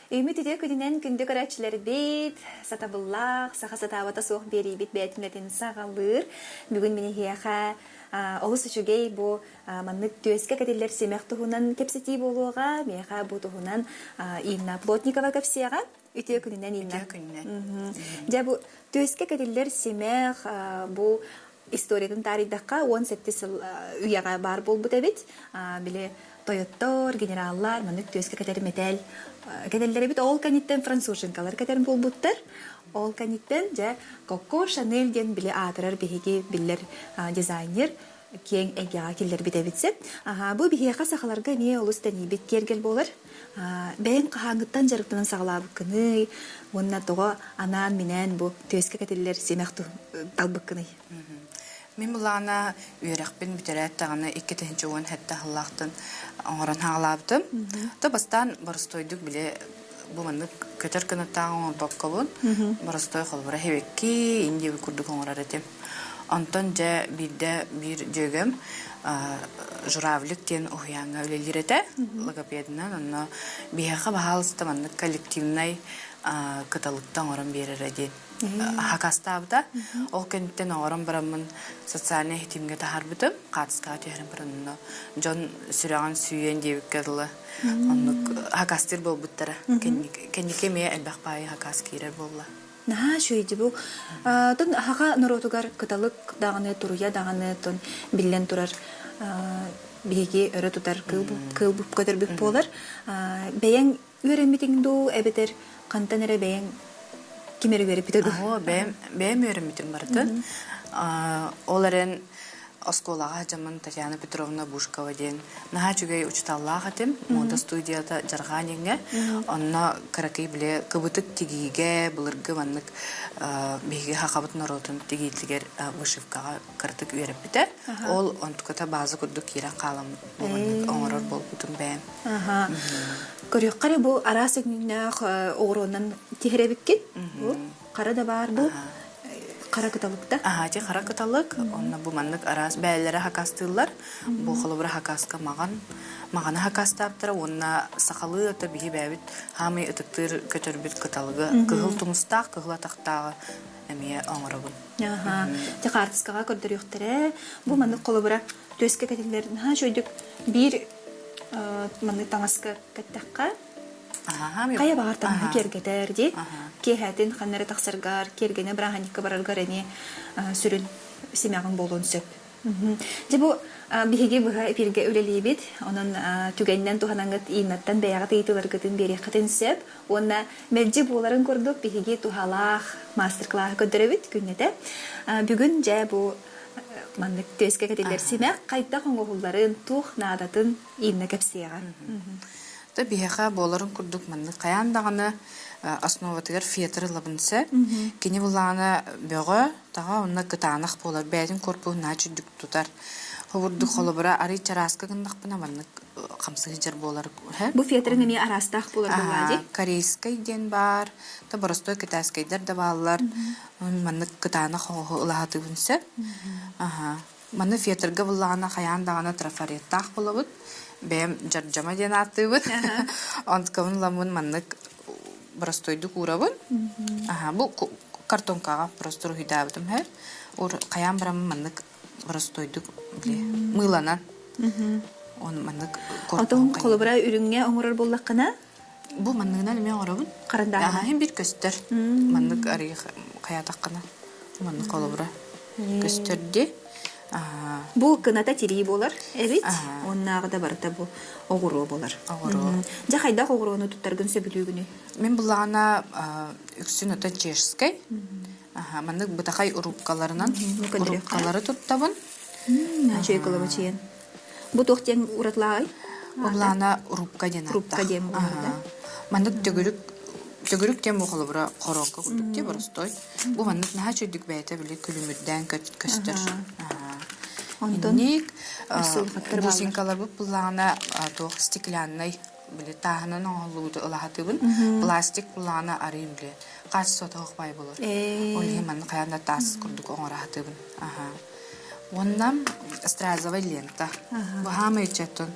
Үүммүт үтүө күнүнэн күндү көрөөччүлэрбит, сатабыллаах, саха сатаабата суох биэриибит бээтинэтин саҕалыыр. Бүгүн мин эһиэхэ олус үчүгэй бу маннык түөскэ кэтиллэр симэх туһунан кэпсэтии буолуоҕа. Миэхэ бу туһунан Инна Плотникова кэпсиэҕэ. Үтүө күнүнэн, Инна. Үтүө күнүнэн. Дьэ бу түөскэ кэтиллэр симэх бу историятын таарыйдахха, 17 сыл үйэҕэ баар буолбут эбит. Били тойоттор, генераллар маннык түөскэ кэтэр мэтээл кэтэллэр эбит. Ол кэнниттэн француженкалар кэтэр буолбуттар. Ол кэнниттэн дьэ Коко Шанель диэн били аатырар биһиги биллэр дизайнер киэҥ эйгэҕэ киллэрбит эбит сөп. Бу биһиэхэ сахаларга эмиэ олус тэнийбит киэргэл буолар. Бэйэҥ хаһааҥҥыттан дьарыктанан саҕалаабыккыный уонна тоҕо анаан-минээн бу түөскэ кэтиллэр симэх талбыккыный? Мин былаана үөрэхпин бүтэрээт даҕаны 2017 сыллаахтан оҥорон хаалаабытым. То бастаан боростуойдук били бу маннык көтөр кынаттаах оҥорбоккобун боростуой холобура хэбэкки индия курдук оҥорор этим. Онтон дьэ биирдэ биир дьүөгэм Журавлик диэн уһуйааҥҥа үлэлиир этэ логопедынан. Онно биһиэхэ баһаалыста маннык коллективнай кыталыкта оҥорон биэрэрэ диэн хакастаабыта. Ол кэнниттэн оҥорон бараммын социальнай ситимҥэ таһаарбытым. Хаартыскаҕа түһэрэн баран онно дьон сүрэҕин сүүйэн диэбиккэ дылы оннук хакастыыр буолбуттара. Кэнники эмиэ элбэх баайы хакас киирэр буолла. Наһаа үчүгэй бу. Тон саха норуотугар кыталык даҕаны, туруйа даҕаны тон биллэн турар биһиги өрө тутар кыыл көтөрбүт буолар. Бэйэҥ үөрэммитиҥ дуу эбэтэр хантан эрэ бэйэҥ ким эрэ үөрэппитэ дуу? Оо, бэйэм бэйэм үөрэммитим барытын. Ол эрэн Оскуолаҕа сылдьаммын Татьяна Петровна Бушкова диэн наһаа үчүгэй учууталлаах этим. Муода студията Дьарҕаа диэҥҥэ. Онно кыракый били кыбытык тигиигэ былыргы маннык биһиги сахабыт норуотун тигиитигэр вышивкаҕа кыратык үөрэппитэ. Ол онтуката база курдук киирэн хаалан бу маннык оҥорор буолбутум бэйэм. Көрүөххэ эрэ бу араас өҥнөөх оҕуруонан тиһэрэбиккин. Бу хара да баар бу хара кыталыкта. Аһаа, ити хара кыталык. Онно бу маннык араас бээлэрэ хакастыыллар. Бу холобура хакаска маҕан, маҕаны хакастаабыттара уонна сахалыы ата биһи бээбит хаамый ытыктыыр көтөрбүт кыталыгы кыһыл тумустаах, кыһыл атахтааҕы эмиэ оҥоробун. Аха. Ти хаартыскаҕа көрдөрүөхтэрэ. Бу маннык холобура түөскэ кэтиллэр наһаа үчүгэйдик биир маннык таҥаска кэттэххэ Хайа баҕар таҥаһы киэргэтэр дии. Киэһэтин ханна эрэ тахсаргар, киэргэнэ бырааһынньыкка бараргар эмиэ сүрүн симэҕиҥ буолуон сөп. Дьэ бу биһиги быһа эфиргэ үлэлиибит. Онон түгэнинэн туһанаҥҥыт Иннаттан бэйэҕит ыйытыыларгытын биэриэххитин сөп. Уонна мэлдьи буоларын курдук биһиги туһалаах мастер-класс көрдөрөбүт күннэтэ. Бүгүн дьэ бу маннык түөскэ кэтиллэр симэх хайдах оҥоһулларын, туох наадатын Инна кэпсиэҕэ. То биһиэхэ буоларын курдук маннык хайаан даҕаны основатыгар фетр ылабын сөп. Кини былаана бөҕө, таҕа онно кытаанах буолар, бэйэтин корпуһун наһаа үрдүк тутар. Хобурдук холобура арый чарааска гыннахпына маннык хамсыһыдьар буолар. Бу фетрин эмиэ араастаах буолар буоллаа дии. Корейскай диэн баар, то боростой китайскайдар да бааллар. Маннык кытаанах оҕоһу ылаһатыбын сөп. Аха. Маны фетрга буллаҕына хайаан даҕаны трафареттаах буолабыт. Бэйэм дьардьама диэн ааттыыбыт. Онтукабын ыламмын маннык боростуойдук уурабын. Аха, бу картонкаҕа просто уруһуйдаабытым үһү. Хайаан бараммын маннык боростуойдук мыыланан он маннык Отон холобура үрүҥҥэ оҥорор буоллаххына Бу манныгынан эмиэ оҥоробун. Харандааһынан. Иһин биир көстөр. Маннык арыйы хайаатаххына маннык холобура көстөр дии. Бу кыната тирии буолар эбит. Уоннааҕы да барыта бу оҕуруо буолар. Оҕуруо. Дьэ хайдах оҕуруону туттаргын сөбүлүүгүнүй? Мин буллаҕына үксүн ото чешскэй. Маннык бытахай урубкаларынан урубкалары туттабын. Чөй кылабачыйан. Бу туох диэн уратылааҕый? Облаана рубка диэн Рубка диэн буолар да. Маннык төгүрүк төгүрүк диэн бу холобура хоруоҥка курдук дии боростой. Бу маннык наһаа үчүгдүк бэйэтэ били күлүмүрдээн көстөр. Онтон Инник бусинкаларбыт буллаҕына туох стекляннай били тааһынан оҥоһуллубуту ылаһатыбын. Пластик буллаҕына арыйын били хаачыстыбата суох баай буолар. Ол иһин маннык хайаан да таас курдук оҥоро сатыыбын. Уонна стразовай лента. Баһаамай ыччаттан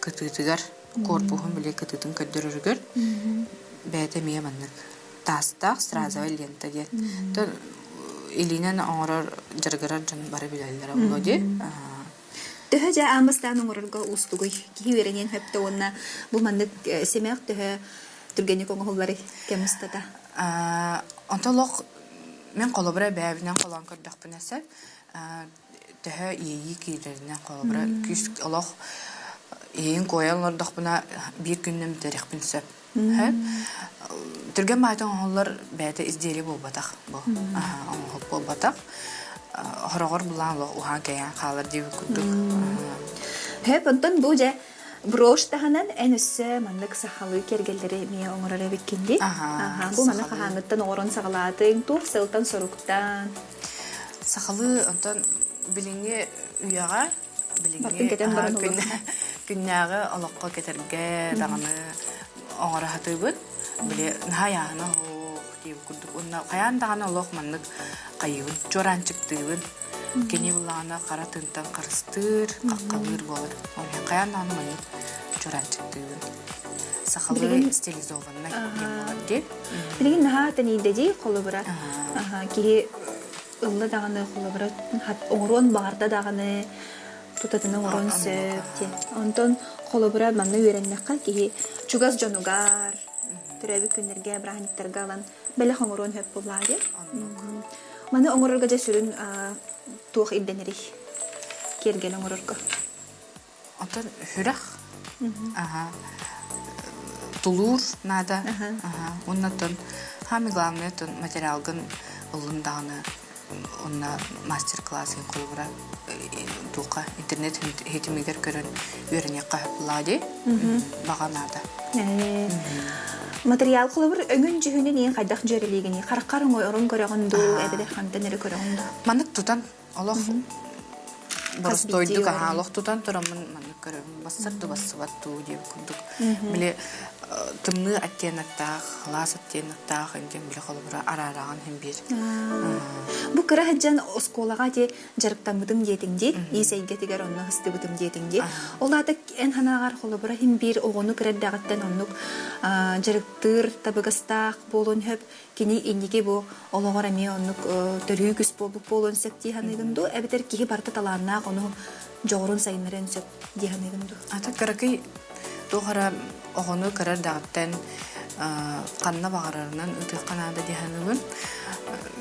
кытыытыгар, корпуһун били кытыытын көрдөрөрүгэр. бэйэтэ эмиэ маннык таастаах стразовай лента диэн. Илиинэн оҥорор дьарыгырар дьон бары билэллэрэ буолуо дии. Төһө дьэ аан бастаан оҥорорго уустугуй? Киһи үөрэниэн сөптө уонна бу маннык сэмэх төһө түргэнник оҥоһулларый кэм устата? Онто олох мин холобура бэйэбинэн холоон көрдөхпүнэ сөп. Төһө иэйии киирэринэн холобура күүс олох иэйин куойан олордохпуна биир күнүнэн бүтэриэхпин сөп. Түргэн баайта оҥоһуллар бэйэтэ изделие буолбатах бу. Оҥоһук буолбатах. Хороҕор булаан олох уһаан-кэйээн хаалар диэбит курдук. Хөп, онтон бу дьэ брошь таһынан эн өссө маннык сахалыы киэргэллэри эмиэ оҥорор эбиккин дии. Бу маны хаһааҥҥыттан оҥорон саҕалаатыҥ, туох сылтан-соруктан? Сахалыы онтон билиҥҥи үйэҕэ Бартын билиҥҥи кэтэн баран олорон. күннээҕи олоххо кэтэргэ даҕаны оҥоро сатыыбын. Били наһаа ыйааһына оһох диэбит курдук. Уонна хайаан даҕаны олох маннык хайыыбын, чуораанчыктыыбын. Кини буллаҕына хара тыынтан харыстыыр, хаххалыыр буолар. Ол иһин хайаан даҕаны маннык чуораанчыктыыбын. Сахалыы Билигин стилизованнай диэн буолар дии. Билигин наһаа тэнийдэ дии холобура. Киһи ылла даҕаны холобура оҥоруон баҕарда даҕаны тутатына оҥоруон сөп диэн. Онтон холобура манна үөрэннэххэ киһи чугас дьонугар төрөөбүт күннэргэ, бырааһынньыктарга ылан бэлэх оҥоруон сөп буоллаҕа дии. Маны оҥорорго дьэ сүрүн туох ирдэнэрий? Киэргэл оҥорорго. Оттон сүрэх аха тулуур наада аха уонна оттон самый главное оттон материалгын ыллын даҕаны уонна мастер-класс холобура туохха интернет иһитимигэр көрөн үөрэниэххэ сөп дии баҕа наада. Материал холобур өҥүн-дьүһүнүн иин хайдах дьүөрэлиигиний? Хараххар оҥорон көрөҕүн дуу, эбэтэр хантан эрэ көрөҕүн дуу? Маннык тутан Олох боростуойдук аһаа олох тутан тураммын маннык көрөбүн бассар да бассыбат дуу диэбит курдук. Били тымныы оттеноктаах, халаас оттеноктаах диэн били холобура араараҕын иһин биир. Бу кыра сылдьан оскуолаҕа ити дьарыктаммытым диэтиҥ дии, иис эйгэтигэр онно сыстыбытым диэтиҥ дии. Ол аата эн санааҕар холобура иһин биир оҕону кыра эрдэҕиттэн оннук дьарыктыыр табыгастаах буолуон сөп Кини инники бу олоҕор эмиэ оннук төрүү күс буолбут буолуон сөп дии саныыгын дуу, эбэтэр киһи барыта талааннаах ону дьоҕурун сайыннарыан сөп дии саныыгын дуу? Ата кыракый туох эрэ оҕону кыра эрдэҕиттэн ханна баҕарарынан ытыахха наада дии саныыбын.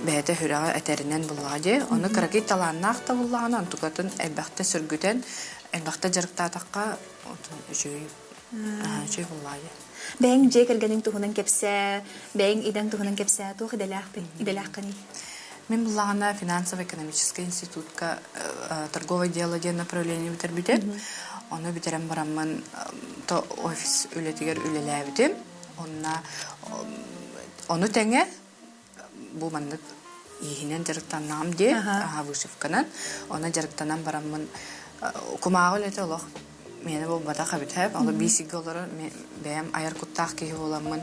Бэйэтэ сүрэҕэ этэринэн буллаҕа дии. Ону кыракый талааннаах да буллаҕына, онтукатын элбэхтэ сөргүтэн, элбэхтэ дьарыктаатахха, үчүгэй үчүгэй буллаҕа дии. Бэйэҥ дьиэ кэргэниҥ туһунан кэпсээ, бэйэҥ идэҥ туһунан кэпсээ, туох идэлээхпин, идэлээххиний? Мин буллаҕына финансово-экономическай институтка торговое дело диэн направление бүтэрбитим. Ону бүтэрэн бараммын то офис үлэтигэр үлэлээбитим. Онно ону тэҥэ бу маннык ииһинэн дьарыктаннаҕым дии, вышивканан. Онно дьарыктанан бараммын кумааҕы үлэтэ олох миэнэ буолбатах эбит һээп. Ол биисигэ олорор бэйэм айар куттаах киһи буоламмын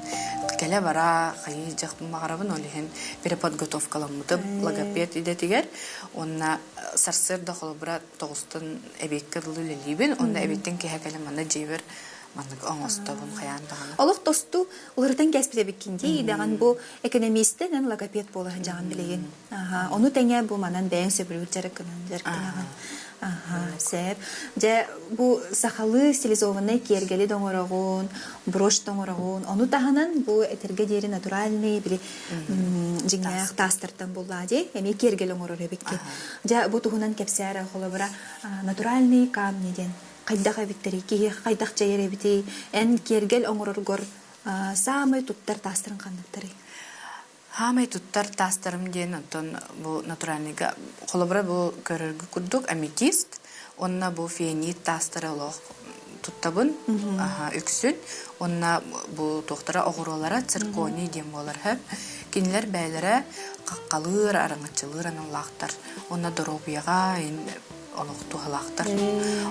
кэлэ-бара хайыы дьахпын баҕарабын ол иһин переподготовкаламмытым логопед идэтигэр. Уонна сарсыарда холобура тоҕустан эбиэккэ дылы үлэлиибин. Онно эбиэттэн киэһэ кэлэн манна дьиэбэр маннык оҥостобун хайаан даҕаны. Олох тосту уларытан кээспит эбиккин дии идэҕин бу экономистэн эн логопед буола сылдьаҕын билигин. Аха, ону тэҥэ бу манан бэйэҥ сөбүлүүр дьарыккынан дьарыктанаҕын. Аха, сөп. Дьэ, бу сахалыы стилизованнай киэргэли да оҥороҕун, брошь да оҥороҕун, ону таһынан бу этэргэ диэри натуральный, били дьиҥнээх таастартан буллаа дии, эмиэ киэргэл оҥорор эбиккин. Дьэ, бу туһунан кэпсээ эрэ, холобура, натуральные камни диэн хайдах эбиттэрий, киһиэхэ хайдах дьайар эбитий, эн киэргэл оҥороргор саамай туттар таастарыҥ ханныктарый? Хаамай туттар таастарым диэн онтон бу натуральныйга холобура бу көрөргө курдук аметист уонна бу фианит таастары олох туттабын үксүн уонна бу туохтара оҕуруолара цирконий диэн буолар сөп кинилэр бэйэлэрэ хаххалыыр араҥаччылыыр аналлаахтар уонна доруобуйаҕа олох туһалаахтар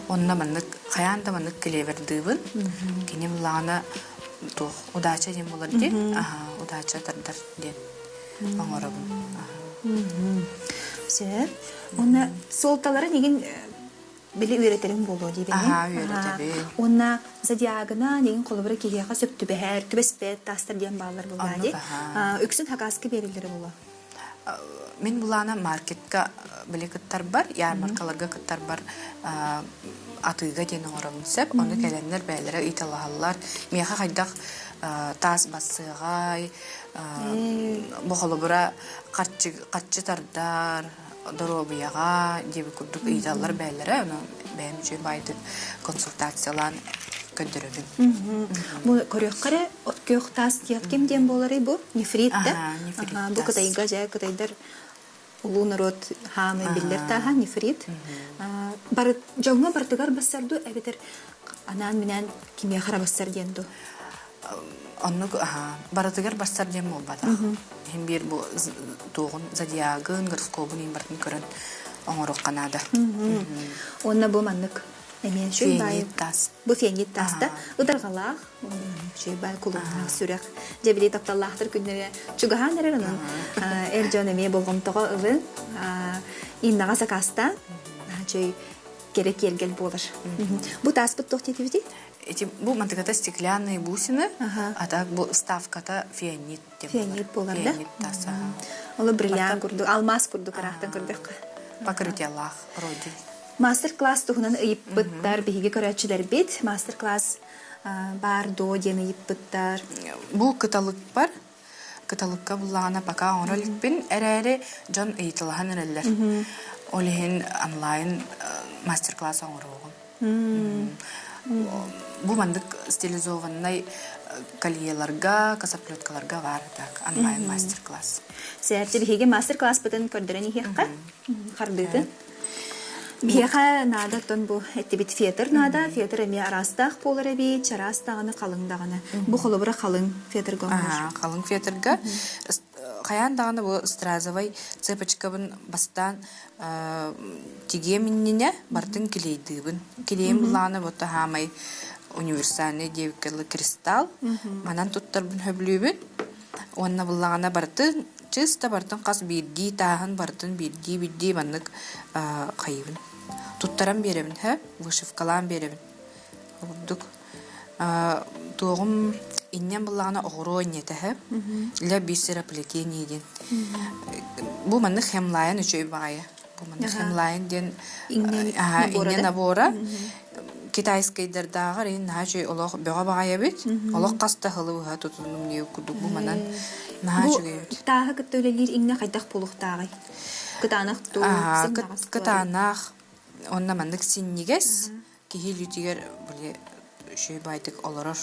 уонна маннык хайаан да маннык клевердыыбын кини буллаҕына туох удача диэн буолар дии удача тардар диэн оҥоробун Сөп. Уонна суолталарын игин. били үөрэтэриҥ буолуо диибин. Аһаа, үөрэтэбин. Уонна зодиагынан игин холобура киһиэхэ сөп түбэһэр, түбэспэт таастар диэн бааллар буоллаа Оннук дии. аһаа. Үксүн хакаска биэрэллэрэ буолуо. Мин былаана маркетка били кыттарбар, ярмаркаларга кыттарбар атыыга диэн оҥоробун сөп. Ону кэлэннэр бэйэлэрэ ыйыталаһаллар. Миэхэ хайдах таас бассыаҕай, бу холобура харчы, харчы тардар, доруобуйаҕа диэбит курдук ыйыталлар бэйэлэрэ. Ону бэйэм үчүгэй баайдык консультациялаан көрдөрөбүн. Бу көрүөххэ эрэ от күөх таас диэх ким диэн буоларый бу? Нефрит да? Нефрит Бу Кытайга дьэ кытайдар улуу норуот хаамай биллэр тааһа нефрит. Бары дьоҥҥо барытыгар бассар дуу эбэтэр анаан-минээн кимиэхэ эрэ бассар диэн дуу? Оннук барытыгар барсар диэн буолбатах. Иһин биир бу туоҕун зодиагын, гороскобун иһин барытын көрөн оҥоруохха наада. Уонна бу маннык эмиэ үчүгэй баайы Фианит таас. Бу фианит тааста ыдарҕалаах, үчүгэй баай кулуннаах сүрэх. Дьэ били тапталлаахтар күннэрэ чугаһаан эрэр онон эр дьон эмиэ болҕомтоҕо ылын Иннаҕа сакаастаан үчүгэй кэрэ киэргэл буолар. Бу тааспыт туох диэтибитий? Эти бу мантыката стеклянные бусины, а так бу ставката фианит диэн Фианит буолар да? Фианит таас. Оло бриллиант курдук, алмаас курдук ыраахтан көрдөххө. Покрытиялаах вроде. Мастер-класс туһунан ыйыппыттар биһиги көрөөччүлэрбит. Мастер-класс баар дуо диэн ыйыппыттар. Бу кыталыкпар кыталыкка буллаҕына пока оҥоро иликпин эрээри дьон ыйыталаһан эрэллэр. Ол иһин онлайн мастер-класс оҥоруоҕум. Бу маннык стилизованнай кольеларга, косоплеткаларга баар так онлайн мастер-класс. Сээрчи биһиги мастер-класспытын көрдөрөн иһиэххэ хардыытын. Биһиэхэ наада оттон бу эттибит фетр наада. Фетр эмиэ араастаах буолар эбит, чараас даҕаны, халыҥ даҕаны. Бу холобура халыҥ фетрга оҥорор. Халыҥ фетрга хайаан даҕаны бу стразовай цепочкабын бастаан тигиэм иннинэ барытын килиэйдиибин. Килиэйим былаана бу таһаамай универсальный диэбиккэ дылы кристалл. Манан туттарбын сөбүлүүбүн. Уонна буллаҕына барытын чыста барытын хас биирдии тааһын барытын биирдии-биирдии маннык хайыыбын. Туттаран биэрэбин, һэ, вышивкалаан биэрэбин. Курдук. Туоҕум инньэн буллаҕына оҕуруо инньэтэ һэ. Для бисероплетения диэн. Бу маннык хемлайн үчүгэй баҕайы. Бу маннык хемлайн диэн инньэ набора. Китайскайдардааҕар иһин наһаа үчүгэй олох бөҕө баҕайы эбит. Олох хас да сылы быһа тутуннум диир курдук бу манан наһаа үчүгэй эбит. Тааһы кытта үлэлиир иҥнэ хайдах буолуохтааҕый? Кытаанах дуу, сымнаҕас дуу? Кытаанах, онно маннык синньигэс, киһи илиитигэр били үчүгэй баайдык олорор.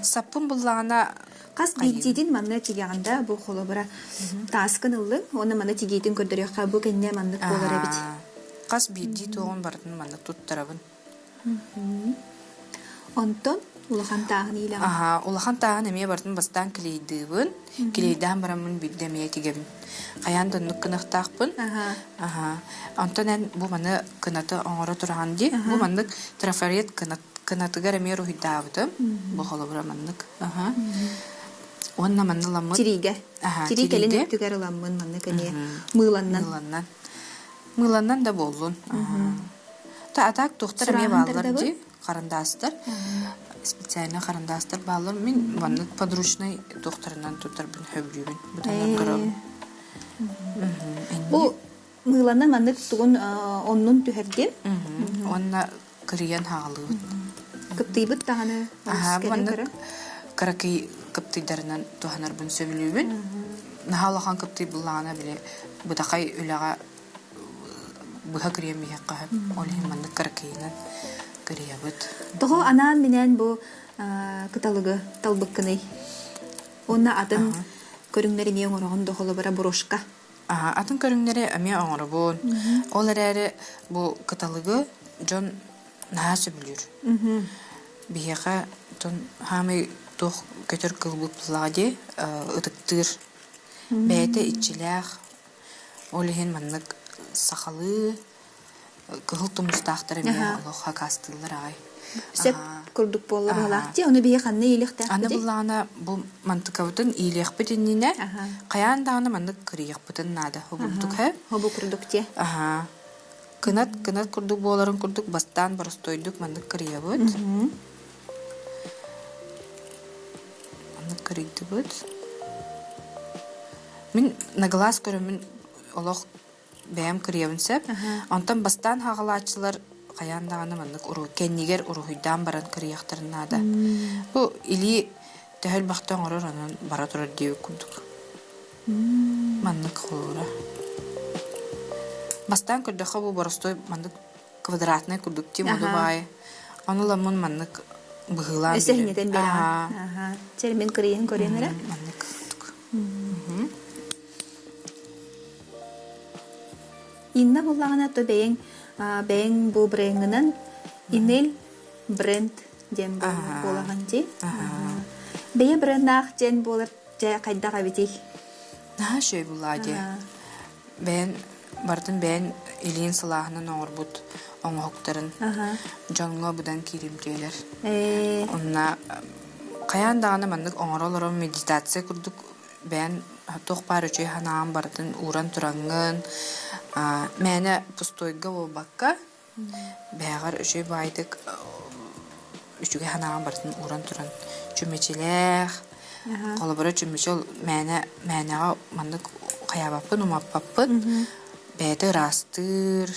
Саппын буллаҕына Хас биирдиитин манна тигэҕин да бу холобура тааскын ыллыҥ уонна манна тигиитин көрдөрүөххэ бу кэннэ маннык буолар эбит. Хас биирдии туоҕун барытын маннык туттарабын. Онтон улахан тааһын иилэҕин. Аһаа, улахан тааһын эмиэ барытын бастаан клейдыыбын. Клейдаан бараммын биирдэ эмиэ тигэбин. Хайаан да оннук гыныахтаахпын. Аһаа. Онтон эн бу маны кынаты оҥоро тураҕын дии. Бу маннык трафарет кынат кынатыгар эмиэ уруһуйдаабытым. Бу холобура маннык. Аһаа. Уонна манна ыламмыт. Тириигэ. Аһаа, Тирии кэлин тириигэ. өттүгэр ыламмын маннык эмиэ мыыланнан. Мыыланнан. Мыыланнан да буоллун. Та а так туохтар эмиэ Сурааһын бааллар тардабын. дии, харандаастар. Специально харандаастар бааллар. Мин маннык подручнай туохтарынан туттарбын сөбүлүүбүн. Бутанан көрөбүн. Бу мыыланан маннык тугун оннун түһэрдим. Уонна кырыйан хаалыыбыт. Кыптыйбыт даҕаны Аһаа, бу маннык кыракый кыптыйдарынан туһанарбын сөбүлүүбүн. Наһаа улахан кыптый буллаҕына били бытахай үлэҕэ быһа кырыйан биһиэххэ сөп. Ол иһин маннык кыракыйынан кырыйабыт. Тоҕо анаан-минээн бу кыталыгы талбыккыный? Уонна атын көрүҥнэри эмиэ оҥороҕун да холобура брошка. Атын көрүҥнэри эмиэ оҥоробун. Ол эрээри бу кыталыгы дьон наһаа сөбүлүүр. Биһиэхэ дьон хаамай туох көтөр кылбыт буоллаҕа дии, ытыктыыр. Бэйэтэ иччилээх, ол иһин маннык сахалыы кыһыл тумустаахтар эмиэ олох хакаастыыллар аҕай. Сөп курдук буолла быһалаах дии. Ону биһи ханна Аны иилиэхтээхпитий? буллаҕына бу мантыкабытын иилиэхпит иннинэ хайаан даҕаны маннык кырыйыахпытын наада. Хобурдук һэ? Хобу курдук дии. Аһаа. Кынат кынат курдук буоларын курдук бастаан боростуойдук маннык кырыйабыт. Маннык кырыйдыбыт. Мин на глаз көрөммүн олох бэйэм кырыйабын сөп. Онтон бастаан хаҕалааччылар хайаан даҕаны маннык кэннигэр уруһуйдаан баран кырыйыахтарын наада. Бу илии төһө элбэхтэ оҥорор онон бара турар диэбит курдук. Маннык холуура. Бастаан көрдөххө бу боростуой маннык квадратнай курдук тим оду баай. Ону ламмын маннык быһыылаан Өссө иһинэтэн биэрэҕин. Чэ, мин кырыйан көрүөн эрэ. Маннык курдук. Инна буллаҕына то бэйэҥ бэйэҥ бу брендҥынан Инель бренд диэн буолаҕын дии. Бэйэ бреннаах диэн буолар дьэ хайдах эбитий? Наһаа үчүгэй буллаа дии. Бэйэн барытын бэйэн илиин сылааһынан оҥорбут оҥоһуктарын дьоҥҥо быдан кииримтиэлэр. Онно хайаан даҕаны маннык оҥоро олорон медитация курдук бэйэн туох баар үчүгэй санааҕын барытын ууран тураҥҥын мээнэ пустойга буолбакка Бэйэҕэр үчүгэй баайдык үчүгэй санааҕын барытын ууран туран чүмэчилээх, холобура чүмэчи ол мээнэ мээнэҕэ маннык хайаабаппын, умаппаппын, бэйэтэ ыраастыыр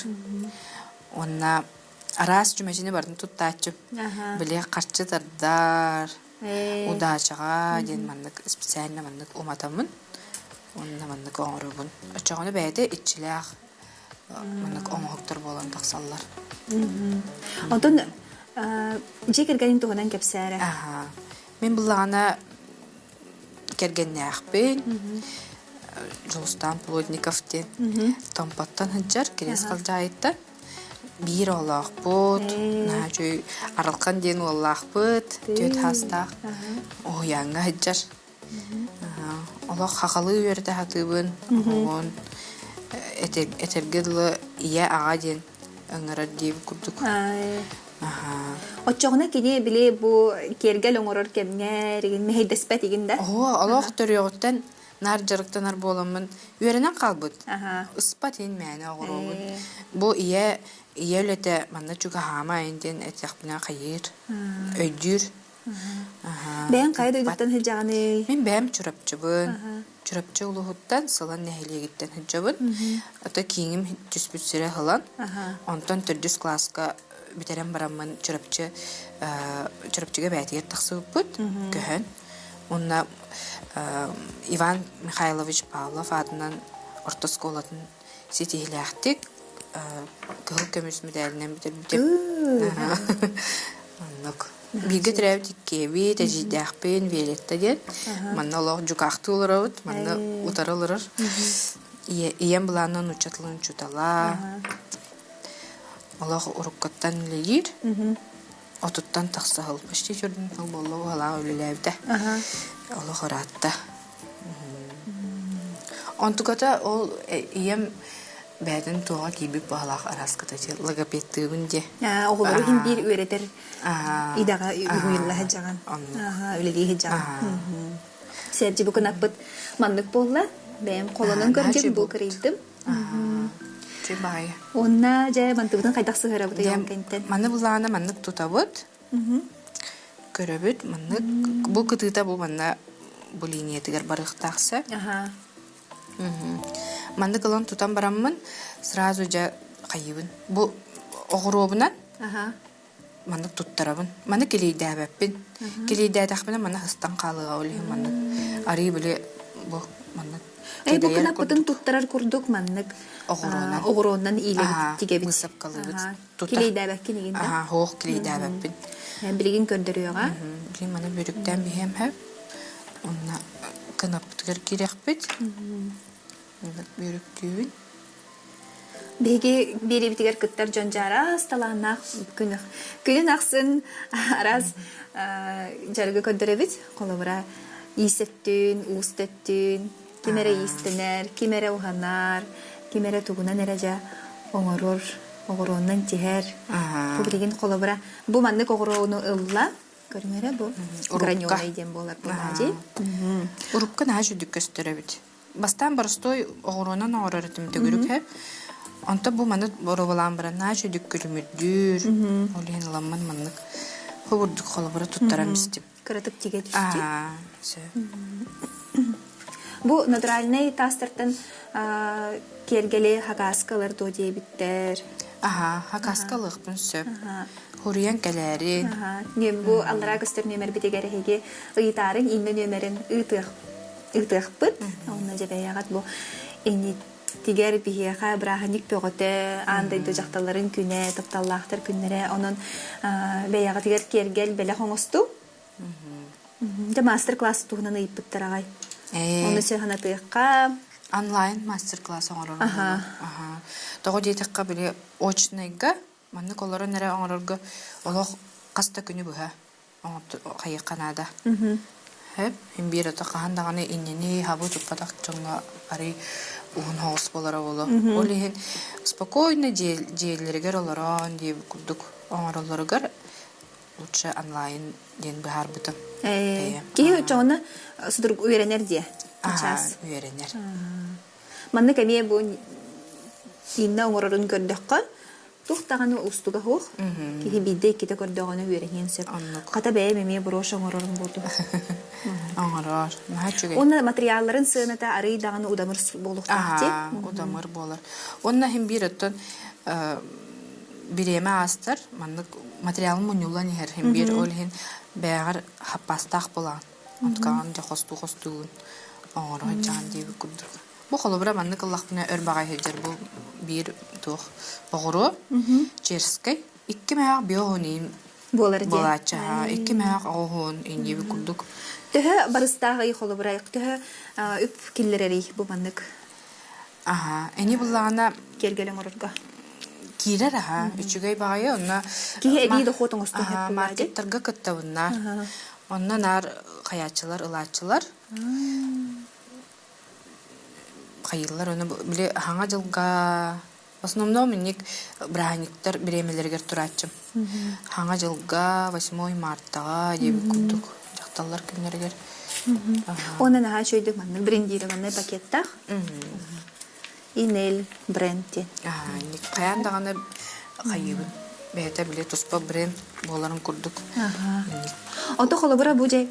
уонна араас чүмэчини барытын туттааччым. Били харчы тардар, удачаҕа диэн маннык специально маннык уматаммын уонна маннык оҥоробун. Оччоҕуна бэйэтэ иччилээх маннык оҥоһуктар буолан тахсаллар. Онтон дьиэ кэргэниҥ туһунан кэпсээ эрэ. Мин былаана кэргэннээхпин. Дьулустаан Плотников диэн Томпоттон сылдьар, Кириэс Халдьаайыттан. Биир оҕолоохпут, наһаа үчүгэй Арылхан диэн уоллаахпыт, түөрт саастаах, уһуйааҥҥа сылдьар. Олох хахалыы үөрэтэ сатыыбын, оҕоҕун этэргэ дылы ийэ-аҕа диэн ыҥырар диэбит курдук. Оччоҕуна кини били бу киэргэл оҥорор кэмҥэ эригин мэһэйдэспэт игин да? Оһо, олох төрүөҕүттэн наар дьарыктанар буоламмын үөрэнэн хаалбыт. Ыспат иһин мээнэ оҕоруобун. Бу ийэ ийэ үлэтэ манна чугаһаама диэн эттэхпинэ хайыыр, өйдүүр. Бэйэҥ хайа дойдуттан сылдьаҕыный? Мин бэйэм Чурапчыбын. Чурапчы улууһуттан Сылан нэһилиэгиттэн сылдьабын. Ото кииҥим түспүт сирэ Сылан. Онтон төрдүс кылааска бүтэрэн бараммын Чурапчы Чурапчыга бэйэтигэр тахсыбыппыт, көһөн. Уонна Иван Михайлович Павлов аатынан орто оскуолатын ситиһилээхтик кыһыл көмүс мэдээлинэн бүтэрбитим. Оннук. Бииргэ төрөөбүт иккиэбит, эдьиийдээхпин, Виолетта диэн. Манна олох дьукаахтыы олоробут, манна утары олорор. Ийэм былаанынан нуучча тылын учуутала. Олох уруккуттан үлэлиир. Отуттан тахса сыл, почти төрдүн сыл буолла уһалаах үлэлээбитэ. Олох ыраатта. Онтуката ол ийэм бэйэтин туоҕа киирбит баһылаах араската дии логопедтыыбын дии. Оҕолору иһин биир үөрэтэр идэҕэ уһуйулла сылдьаҕын. Үлэлии сылдьаҕын. Сэрдьи бу кынаппыт маннык буолла. Бэйэм холонон көрдүм, бу кырыйдым. Баайы. Уонна дьэ мантыбытын хайдах сыһыарабыт ыйан кэнтэн? Маны булаана маннык тутабыт. Көрөбүт маннык бу кытыыта бу манна бу линиятыгар барыахтаах сөп. Маннык ылан тутан бараммын сразу дьэ хайыыбын. Бу оҕуруобунан маннык туттарабын. Маны килийдээбэппин. Килийдээтэхпинэ маны ыстан хаалыаҕа ол иһин маннык арыы били бу маннык Эй, бу кынаппытын туттарар курдук маннык оҕуруонан оҕуруонан иилэбит тигэбит. Быысапкалыыбыт. Тута. Килийдээбэккин игин да? Аха, суох килийдээбэппин. Билигин көрдөрүөҕэ. Билигин маны бүрүктээн биһиэм сөп. Уонна кынаппытыгар киириэхпит. Бүрүктүүбүн. Биһиги биэриибитигэр кыттар дьон дьэ араас талааннаах күн күнүн ахсын араас дьарыгы көрдөрөбүт. Холобура, иис өттүн, уус өттүн, ким эрэ иистэнэр, ким эрэ уһанар, ким эрэ тугунан эрэ дьэ оҥорор, оҕуруоннан тиһэр. Бу билигин холобура, бу маннык оҕуруону ылла, көрүҥ эрэ бу граненый диэн буолар буолаадьый. Урукка наһаа үчүгдүк көстөр эбит. Бастаан боростуой оҕуруонан оҥорор этим төгүрүк һэ. Онтон бу маны боруобалаан баран наһаа үчүгдүк күлүмүрдүүр. Ол иһин ыламмын маннык хобурдук холобура туттаран истим. Кыратык тигэ түстүү. Аа, сөп. Бу натуральнай таастартан киэргэли хакааска ылар дуо диэбиттэр. Аха, хакааска ылыахпын сөп. Хуруйан кэлээри. Бу аллараа көстөр нүөмэрбитигэр эһиги ыйытаарыҥ иннэ нүөмэрин ыытыах ыытыахпыт. Онно дьэ бэйэҕит бу иннитигэр биһиэхэ бырааһынньык бөҕөтө, аан дойду дьахталларын күнэ, тапталлаахтар күннэрэ. Онон бэйэҕитигэр киэргэл бэлэх оҥостуу. Дьэ мастер-класс туһунан ыйыппыттар аҕай. Ону сыһанатыахха. Онлайн мастер-класс оҥорор Аха. Тоҕо диэтэххэ, били очнайга маннык олорон эрэ оҥорорго олох хас да күнү быһа хайыахха наада. Сөп. Мин биир ото хаһан даҕаны иннини хабы туппатах дьоҥҥо арый уһун соҕус буолара буолуо. Ол иһин спокойно дьиэлэригэр олорон диэбит курдук оҥороллоругар лучше онлайн диэн быһаарбытым. Киһи оччоҕуна судургу үөрэнэр диэ. Чаас. Үөрэнэр. Маннык эмиэ бу иннэ оҥорорун көрдөххө, туох даҕаны уустуга суох. Киһи биирдэ-иккитэ көрдөҕүнэ үөрэниэн сөп. Хата бэйэм эмиэ брошь оҥорорум буолуо. Оҥорор. Наһаа үчүгэй. Уонна материалларын сыаната арыый даҕаны удамыр буолуохтаах дии. Удамыр буолар. Уонна иһин биир оттон бириэмэ аастар, маннык материалын мунньуллан иһэр иһин биир ол иһин бэйэҕэр хаппаастаах буолаҕын. Онтукаҕын дьэ хостуу-хостуугун оҥоро сылдьаҕын диэбит курдук. Бу холобура маннык ыллахпына өр баҕайы сылдьар бу биир туох оҕуруо черскэй икки мөһөөх биоһун иин буолар диэн буолааччы икки мөһөөх оҕуһун иин диэбит курдук төһө барыстаах ый холобура төһө үп киллэрэрий бу маннык аха эни буллаҕына киэргэл оҥорорго киирэр аха үчүгэй баҕайы онно киһи эбии дохуот оҥостон маркеттарга кыттабыннар онно наар хайааччылар ылааччылар хайыыллар ону били хаҥа дьылга в основном инник бырааһынньыктар бириэмэлэригэр турааччым хаҥа дьылга 8 мартаҕа диэбит курдук дьахталлар күннэригэр Уонна наһаа үчүгэйдик маннык брендированный пакеттаах Инель бренд диэн. Инник хайаан даҕаны хайыыбын бэйэтэ били туспа бренд буоларын курдук. Ото холобура бу дьэ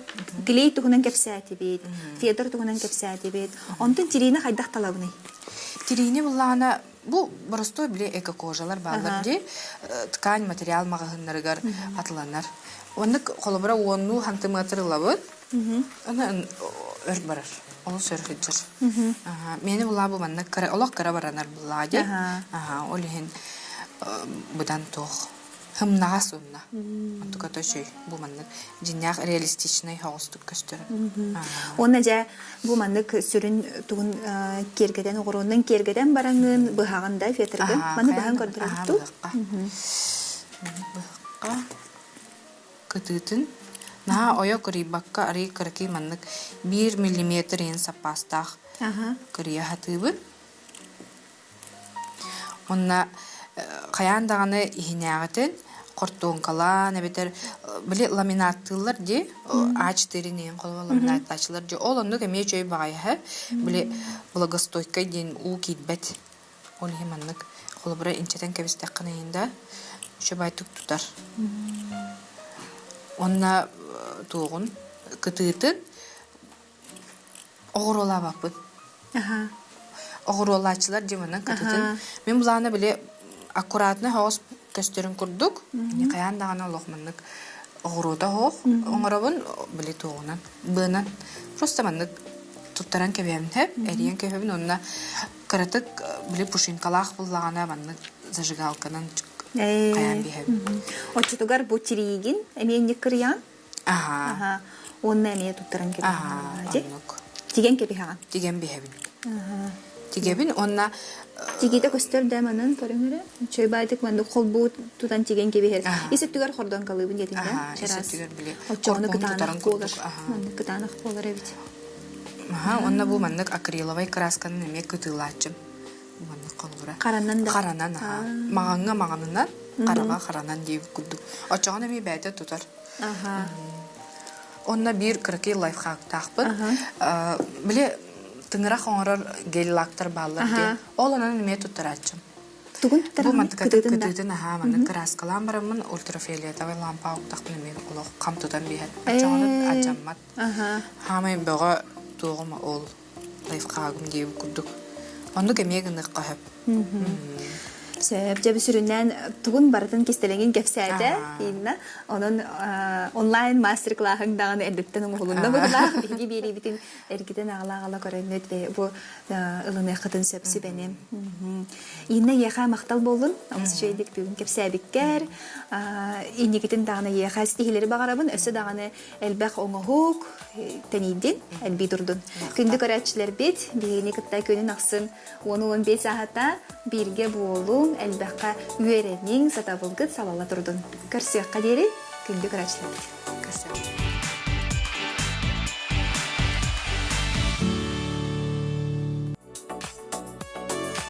клей туһунан кэпсээтибит, фетр туһунан кэпсээтибит. Онтон тириини хайдах талабыный? Тириини буллаҕына бу боростуой били эко-кожалар бааллар дии ткань материал маҕаһыыннарыгар атыланар. Оннук холобура уоннуу хантымыатыр ылабыт. Аны өр барар. Олус өр сылдьар. Миэнэ булаа бу маннык кыра олох кыра баранар буллаҕа дии. Ол иһин быдан туох һымнаҕас уонна онтуката үчүгэй бу маннык дьиҥнээх реалистичнай соҕустук көстөр. Уонна дьэ бу маннык сүрүн тугун киэргэтэн оҕуруоннан киэргэтэн бараҥҥын быһаҕын да фетргын маны быһан көрдөрөбүт дуу? Быһахха кытыытын наһаа ойо кырыйбакка арый кыракый маннык биир миллиметр иһин саппаастаах кырыйа сатыыбын. Уонна хайаан даҕаны иһинээҕитин хортуоҥкалаан эбэтэр били ламинаттыыллар дии А4 иһин холобур ламинаттааччылар дии ол оннук эмиэ үчүгэй баҕайыһы били влагостойкай диэн уу киирбэт Ол иһин маннык холобура инчэтэн кэбистэххинэ иһин да үчүгэйдик тутар. Уонна туоҕун кытыытын оҕуруолаабаппын. Оҕуруолааччылар дии манан кытыытын. Мин былаана били аккуратно соҕус көстөрүн курдук хайаан даҕаны олох маннык оҕуруота оһох оҥоробун били туоҕунан быанан просто маннык туттаран кэбиһэбин эрийэн кэбиһэбин уонна Кыратык били пушинкалаах буллаҕына маннык зажигалканан хайаан биһэбин. Оччотугар бу тириигин эмиэ инник кырыйаҕын? Аһаа. Уонна эмиэ туттаран кэбиһэҕин. Тигэн кэбиһэҕин? Тигэн биһэбин. Тигэбин уонна Тигиитэ көстөр да манан көрүҥ эрэ. Үчүгэй баайдык маннык холбуу тутан тигэн кэбиһэр. Ис өттүгэр хордоҥкалыыбын диэтиҥ да? Ис өттүгэр били Оччоҕуна кытаанах буолар. Маннык кытаанах буолар эбит. Аха, уонна бу маннык акриловай кыраасканан эмиэ кытыылааччым. Маннык холобура. Харанан да? Харанан, аха. Маҕаҥҥа маҕанынан, хараҕа харанан диэбит курдук. Оччоҕуна эмиэ бэйэтэ тутар. Аха. Онно биир кыракый лайфхактаахпын. Били тыҥырах оҥорор гель-лактар бааллар диэн. Ол онон эмиэ туттарааччым. Тугун Бу туттараҕыный? мантыкатын Кытыытын да? кытыытын аһаа маннык кырааскалаан бараммын ультрафиолетовай лампа уктахпын эмиэ олох хам тутан биһэр. Оччоҕуна Ээ, алдьаммат. аха. Хаамай бөҕө туоҕум ол лайфхагым диэбит курдук. Оннук эмиэ гыныахха сөп. Сөп, дьэ сүрүннээн тугун барытын кистэлэҥин кэпсээтэ Инна. Онон онлайн мастер-клаһыҥ даҕаны эрдэттэн оҥоһулунна быһыылаах. Биһиги биэриибитин эргитэн аҕала-аҕала көрөммүт бу ылыныаххытын сөп сүбэни. Инна эйиэхэ махтал буоллун. Олус үчүгэйдик бүгүн кэпсээбиккэр. Инникитин даҕаны эйиэхэ ситиһиилэри баҕарабын. Өссө даҕаны элбэх оҥоһук тэнийдин, элбии турдун. Күндү көрөөччүлэрбит, биһигини кытта күнүн ахсын 10-15 сааһата бииргэ буолуҥ, элбэххэ үөрэниҥ, сатабылгыт салалла турдун. Көрсүөххэ диэри, күндү көрөөччүлэрбит. Көрсүөххэ.